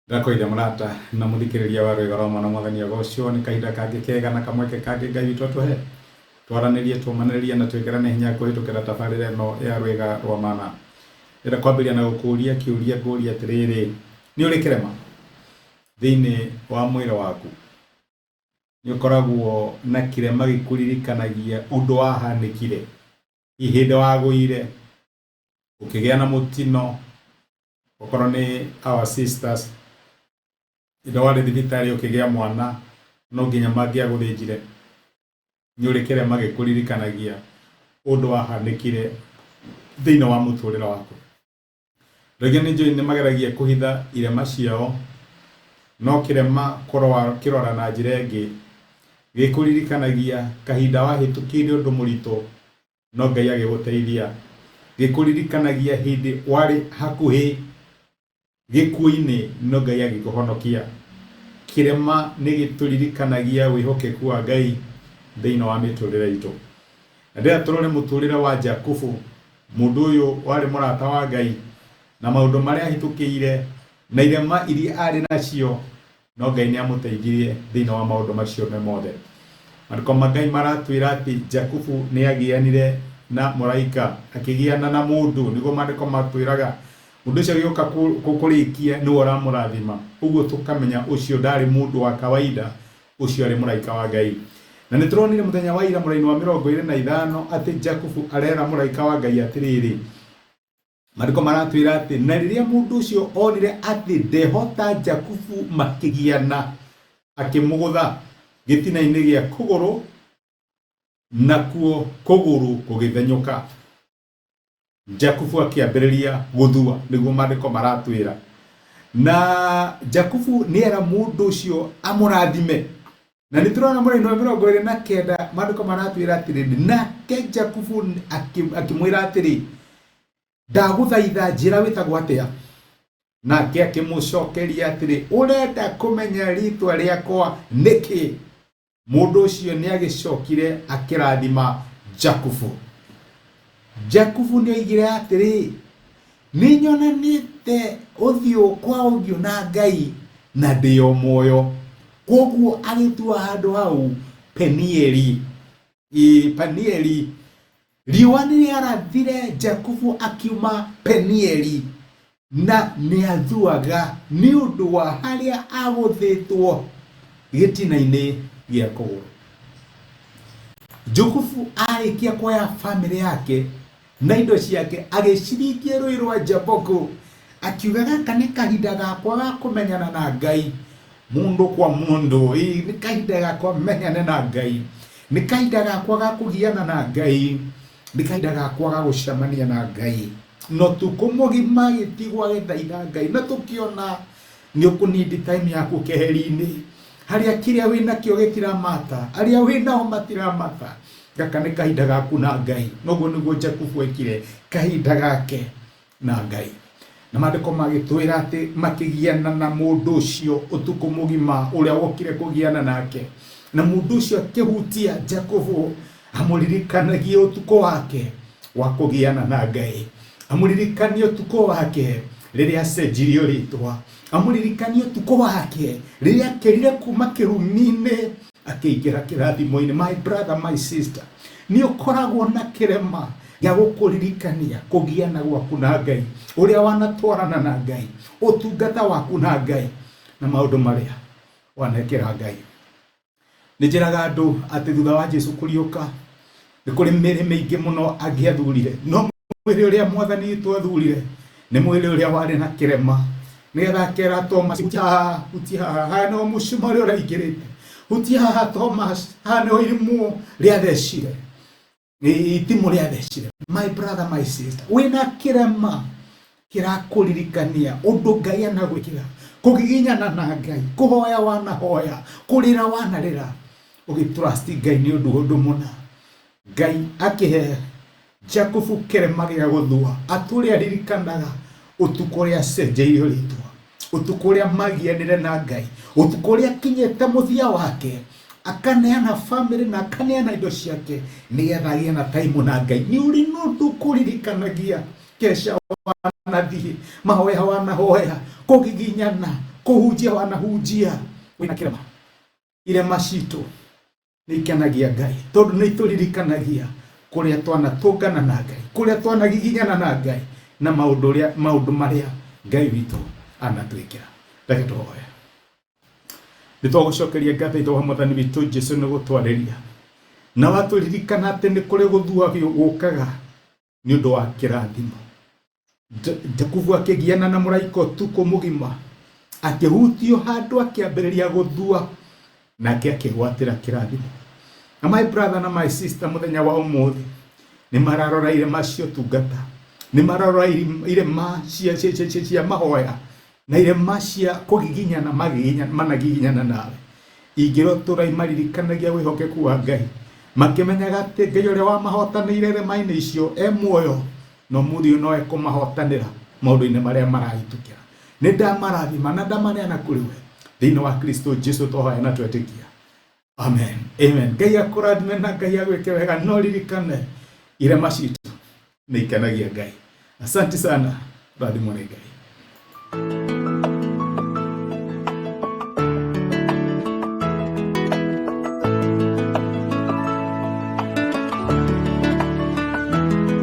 Ndakwĩire mũrata na mũthikĩrĩria wa Rwĩga rwa Mwana Mwathani agocwo nĩ kahinda kangĩ kega na kamweke kangĩ Ngai witũ atũhe twaranĩrie tũmanĩrĩrie na twĩkĩrane hinya kũhĩtũkĩra tabarĩra ĩno ya Rwĩga rwa Mana. Ndĩrenda kwambĩrĩria na gũkũria kĩũria ngũrie atĩrĩrĩ, nĩ ũrĩ kĩrema thĩinĩ wa mwĩrĩ waku? Nĩ ũkoragwo na kĩrema gĩkũririkanagia ũndũ wahanĩkire, hihi hĩndĩ wagũire, ũkĩgĩa na mũtino, okorwo nĩ our sisters, hĩndĩ warĩ thibitarĩ ũkĩgĩa mwana, no nginya mangĩagũthĩnjire, nĩ ũrĩ kĩrema gĩkũririkanagia ũndũ wahanĩkire thĩinĩ wa mũtũrĩre waku. Andũ aingĩ nĩ njũĩ nĩ mageragia kũhitha irema ciao, no kĩrema kĩrora na njĩra ĩngĩ, gĩkũririkanagia kahinda wahĩtũkĩire ũndũ mũritũ, no Ngai agĩgũteithia. Gĩkũririkanagia hĩndĩ warĩ hakuhĩ gĩkuũ-inĩ, no Ngai agĩkũhonokia. Kĩrema nĩ gĩtũririkanagia wĩhokeku wa Ngai thĩinĩ wa mĩtũrĩre itũ. Na ndĩrenda tũrore mũtũrĩre wa Jakubu, mũndũ ũyũ warĩ mũrata wa Ngai, na maũndũ marĩa ahĩtũkĩire, na irema iria arĩ nacio, no Ngai nĩ amũteithirie thĩinĩ wa maũndũ macio me mothe. Maandĩko ma Ngai maratwĩra atĩ Jakubu nĩ agĩanire na mũraika, akĩgĩana na mũndũ, nĩguo maandĩko matwĩraga. Mũndũ ũcio agĩũka kũrĩkia nĩwe ũramũrathima. Ũguo tũkamenya ũcio ndarĩ mũndũ wa kawaida, ũcio arĩ mũraika wa Ngai. Na nĩ tũronire mũthenya wa ira mũraini wa 25 atĩ Jakubu arera mũraika wa Ngai atĩrĩrĩ, maandĩko maratwĩra atĩ na rĩrĩa mũndũ ũcio onire atĩ ndehota Jakubu makĩgiana, akĩmũgũtha gĩtina-inĩ gĩa kũgũrũ, nakuo kũgũrũ gũgĩthenyũka. Jakubu akĩambĩrĩria gũthua, nĩguo maandĩko maratwĩra. Na Jakubu nĩ era mũndũ ũcio amũrathime. Na nĩ tũrona mũraini wa 29 maandĩko maratwĩra atĩrĩrĩ, nake Jakubu akĩmwĩra atĩrĩ, ndagũthaitha njĩra wĩtagwo atĩa? Nake akĩmũcokeria atĩrĩ, ũrenda kũmenya rĩtwa rĩakwa nĩkĩ? Mũndũ ũcio nĩ agĩcokire akĩrathima Jakubu. Jakubu nĩ oigire atĩrĩ, nĩ nyonanĩte ũthiũ kwa ũthiũ na Ngai na ndĩ o muoyo. Kwoguo agĩtua handũ hau Penieli. Ĩ, Penieli. Riũa nĩ rĩarathire Jakubu akiuma Penieli na nĩathuaga nĩ ũndũ wa harĩa agũthĩtwo gĩtina-inĩ gĩa kũgũrũ. Jakubu arĩkia kuoya bamĩrĩ yake na indo ciake agĩciringia rũĩ rwa Jaboku, akiuga gaka nĩ kahinda gakwa ga kũmenyana na Ngai mũndũ kwa mũndũ. Ĩĩ, nĩ kahinda gakwa menyane na Ngai, nĩ kahinda gakwa ga kũgiana na Ngai, nĩ kahinda gakwa ga gũcemania na Ngai. Na ũtukũ mũgima agĩtigwo agĩthaitha Ngai, na tũkĩona nĩ ũkũnindi time yaku keheri-inĩ harĩa kĩrĩa wĩnakĩo gĩtiramata, arĩa wĩnao matiramata. Gaka nĩ kahinda gaku na Ngai. Noguo nĩguo Jakubu ekire kahinda gake na Ngai. Na maandĩko magĩtwĩra atĩ makĩgiana na mũndũ ũcio ũtukũ mũgima ũrĩa wokire kũgiana nake, na mũndũ ũcio akĩhutia Jakubu amũririkanagie ũtukũ wake wa kũgiana na Ngai, amũririkanie ũtukũ wake rĩrĩa acenjirio rĩtwa, amũririkanie ũtukũ wake rĩrĩa akĩrire kuma kĩrumi-inĩ akĩingĩra kĩrathimo-inĩ. My brother, my sister, nĩ ũkoragwo na kĩrema gĩa gũkũririkania kũgiana gwaku na Ngai, ũrĩa wanatwarana na Ngai, ũtungata waku na Ngai, na maũndũ marĩa wanekĩra Ngai. Nĩ njĩraga andũ atĩ thutha wa Jesu kũriũka nĩ kũrĩ mĩĩrĩ mĩingĩ mũno angĩathurire, no mwĩrĩ ũrĩa Mwathani witũ athurire nĩ mwĩrĩ ũrĩa warĩ na kĩrema, nĩgetha akera Thomas, hutia haha, hutia haha, haha nĩho mũcumarĩ ũraingĩrĩte, hutia haha Thomas, haha nĩho irimũ rĩathecire, itimũ rĩathecire. My brother, my sister, wĩna kĩrema kĩrakũririkania ũndũ Ngai anagwĩkĩra, kũgiginyana na Ngai, kũhoya wanahoya, kũrĩra wanarĩra, ũgĩtrust Ngai nĩ ũndũ ũndũ mũna. Ngai akĩhe Jakubu kĩrema gĩa gũthua, atũre aririkanaga ũtukũ ũrĩa acenjeirio rĩtwa, ũtukũ ũrĩa magianire na Ngai, ũtukũ ũrĩa akinyĩte mũthia wake, akaneana famĩlĩ na akaneana indo ciake nĩgetha agĩe na taimu na Ngai. Nĩ ũrĩ na ũndũ ũkũririkanagia kesha wanathiĩ, mahoya wanahoya, kũgiginyana, Kũhunjia wanahunjia wĩna kĩrema. Irema citũ nĩ ikenagia Ngai tondũ nĩ itũririkanagia kũrĩa twanatũngana na Ngai, kũrĩa twanagiginyana na Ngai na maũndũ ũrĩa maũndũ marĩa Ngai witũ anatwĩkĩra. Reke tũhoe. Nĩ twagũcokeria ngatho Ithe wa Mwathani witũ Jesu nĩ gũtwarĩria na watũririkana atĩ nĩ kũrĩ gũthua gũkaga nĩ ũndũ wa kĩrathimo. Jakubu akĩgiana na mũraika ũtukũ mũgima, akĩhutio handũ akĩambĩrĩria gũthua, nake akĩgwatĩra kĩrathimo. Na my brother na my sister mũthenya wa ũmũthĩ nĩ mararora irema cia ũtungata, nĩ mararora irema cia, cia, cia, cia, cia mahoya na irema cia kũgiginyana managiginyana nawe. Ingĩrotũra imaririkanagia wĩhokeku wa Ngai, makĩmenyaga atĩ Ngai ũrĩa wamahotanĩire irema-inĩ icio e muoyo na ũmũthĩ ũyũ no ekũmahotanĩra maũndũ-inĩ marĩa marahĩtũkĩra. Nĩ ndamarathima na ndamaneana kũrĩ we thĩinĩ wa Kristo Jesu twahoya na twetĩkia. Amen. Amen. Ngai akũrathime na Ngai agwĩke wega no ririkane irema citũ nĩ ikenagia Ngai. Asante sana. Rathimwo nĩ Ngai.